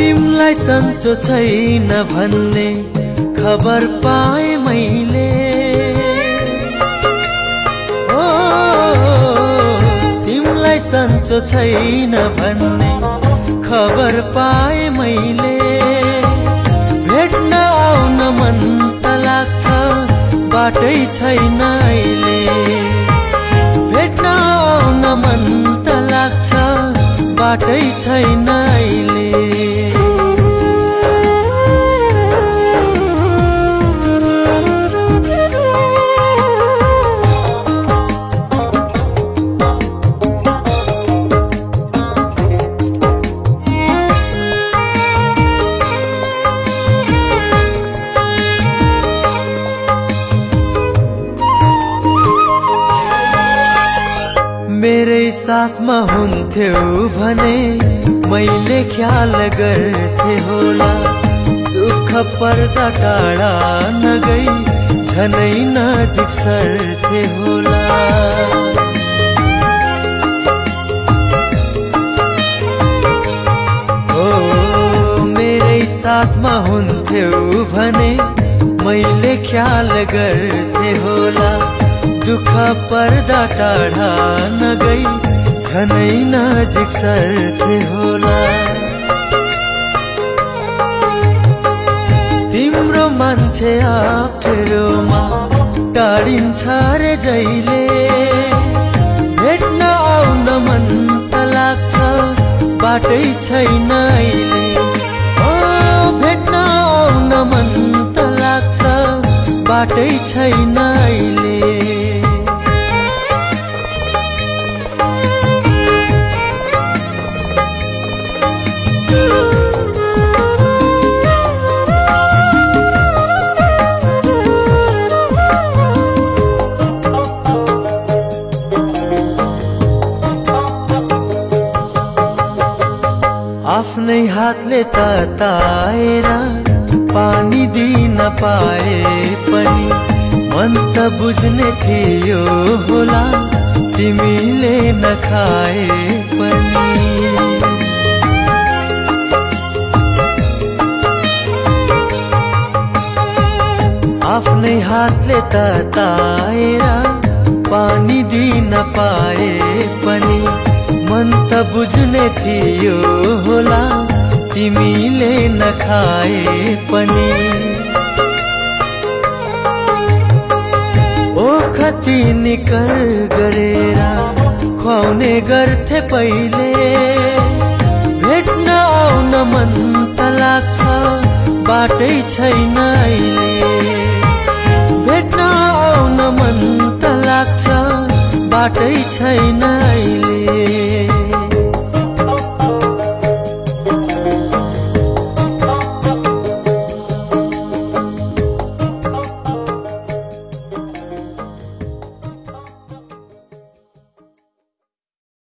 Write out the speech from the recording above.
तिमलाई सन्चो छैन भन्ने खबर पाए मैले। ओ तिमलाई सन्चो छैन भन्ने खबर पाए मैले। भेट्न आउन मन त लाग्छ बाटै छैन अहिले। भेट्न आउन मन त लाग्छ बाटै छैन अहिले। मेरै साथमा हुन्थ्यौ भने मैले ख्याल गर्थे होला। दुःख पर्दा टाढा नगई झनै नजिक सर्थे होला। ओ मेरै साथमा हुन्थ्यौ भने मैले ख्याल गर्थे होला। दुःख पर्दा टाढा नगई झनै नजिक सर्थे होला। तिम्रो मान्छे अप्ठ्यारोमा टाढिन्छ रे जहिले। भेट्न आउन मन त लाग्छ बाटै छैन अहिले। ओ भेट्न आउन मन त लाग्छ बाटै छैन अहिले। आफ्नै हातले तताएर पानी दिन पाए पनि मन त बुझ्ने थियो होला तिमीले नखाए पनि। आफ्नै हातले तताएर पानी दिन पाए पनि मन त बुझ्ने थियो होला तिमीले नखाए पनि। ओखती निकर गरेर खुवाउने गर्थे पहिले। भेट्न आउन मन त लाग्छ बाटै छैन अहिले। भेट्न आउन मन त लाग्छ बाटै छैन अहिले।